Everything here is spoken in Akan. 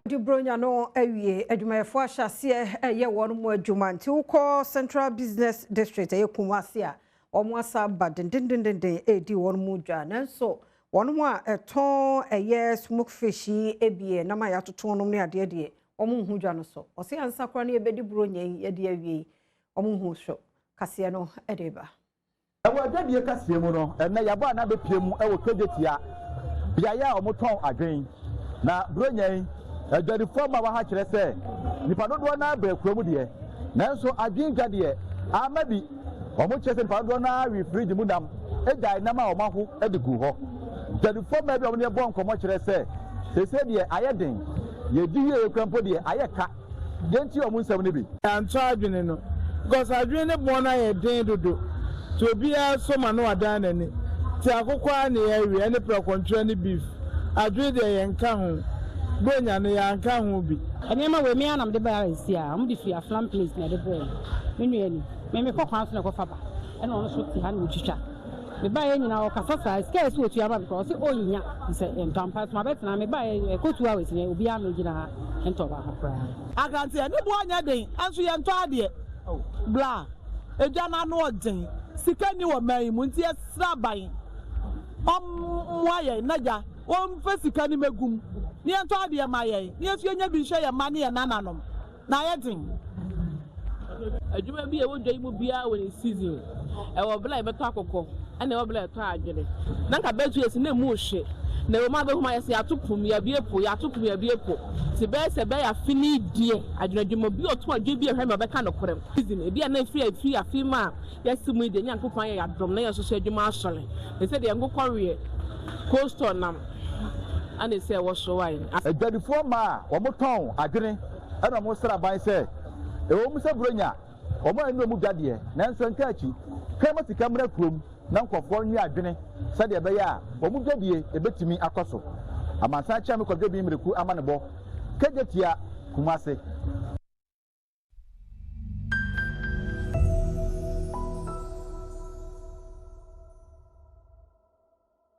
De Buronya no awie, adwumayɛfoɔ ahyɛ aseɛ ɛyɛ wɔn mu adwuma, nti wokɔ Central Business District, ɛyɛ Kumasi a, wɔn asa aba dendendenden ɛredi wɔn mu dwa. Nanso wɔn mu a ɛtɔn ɛyɛ smoke fish yi ebie nam a yɛatoto nom ne adeɛ deɛ, wɔn nhu dwa no so. Ɔsɛ ansa koraa no yɛbɛdi Buronya yi yɛde awie yi, wɔn nhu so kaseɛ no ɛde ba. Ɛwɔ adwadie kaseɛ mu no, ɛnɛ yɛabɔ ana bɛpie mu ɛwɔ Kejetia, beaeɛ a wɔtɔn adwen. Na Buronya yi, adwadifoɔ ma wɔ ha kyerɛ sɛ nipa dodoɔ naa bɛɛ kurom deɛ, nanso adwen dwa deɛ ama bi. Wɔn kyerɛ sɛ nipa dodoɔ naa wi firiji mu nam agyae nam a wɔn aho de gu hɔ. Dwadifoɔ mmaa bi a wɔn ne bɔ nkɔmmɔ kyerɛ sɛ seesei deɛ ayɛ den, yɛdi yie kura mpo deɛ ayɛ ka. Yɛnti wɔn nsɛm no bi. Yɛantɔ adwene no because adwene ne bɔn no ayɛ den dodo, nti obiara so ma no wadan n'ani. Nti akokɔ a ne yɛawie ɛne prɛkɔntwerɛ ne beef, adwene deɛ yɛnka ho. Bronya no yɛanka ho bi. Nneɛma wei, me ara na mede baeɛ esi a wɔde firi Aflam Place na ɛde brɛɛ me. Me nua ni me mekɔ kwan so na ɛkɔfa ba, ɛna ɔno nso te ha na ɔtwitwa. Mebaeɛ nyinaa ɔkasa saa, sika a ɛsɛ wɔtua ama me koraa ɔsɛ ɔnnya sɛ ntɔ ampa so mabɛtena. Mebaeɛ ɛkɔ 2 hours na obiara mɛgyina ha ntɔ baako koraa. Akranteɛ ne boɔ nyɛ den, nso yɛntɔ adeɛ bla. Edwa n'ano ɔden, sika ni wɔ man yi mu, nti yɛsrɛ aban ɔmmoa yɛn na gya wɔmfa sika no mɛgum ne yɛntɔ adeɛ ma yɛn, ne yɛnso yɛnya bi nhwɛ yɛn mma ne yɛn nananom na ayɛ den. Adwuma bi a ɛwɔ dwa yi mu biara wɔ ne season. Ɛwɔ bere a yɛbɛtɔ akokɔ, ɛna ɛwɔ bere a yɛtɔ adwene. Na nka bɛtu yɛ si na emu hye na ɛwɔ mu abɛhu ma yɛsɛ yɛato pom yɛabie po, yɛato pom yɛabie po, ti bɛyɛ sɛ bɛyɛ afe ne deɛ adwene adwuma bi ɔtɔn adwene bi a ɛhwɛ ma ɔbɛka nokorɛ season ebi a na efiri efiri afe mu a yɛsi mu yi deɛ, Nyankopɔn ayɛ yɛadom na yɛn nso so adwuma asɔre ne sɛ deɛ nkokɔ weɛ cold store nam ɛna sɛ ɛwɔ so wa yi. Adwadifoɔ mmaa a wɔtɔn adwene ɛna wɔn srɛ aban sɛ ɛwɔ mu sɛ Buronya wɔn a ɛne wɔn dwa deɛ, nanso nka akyi kɛn sika mmra kurom na nkɔfoɔ nwe adwene sɛdeɛ ɛbɛyɛ a wɔn dwadie ebɛtumi akɔ so. Amansan kyɛn mi Kwadwo bi mmireku ama ne bɔ Kejetia, Kumase.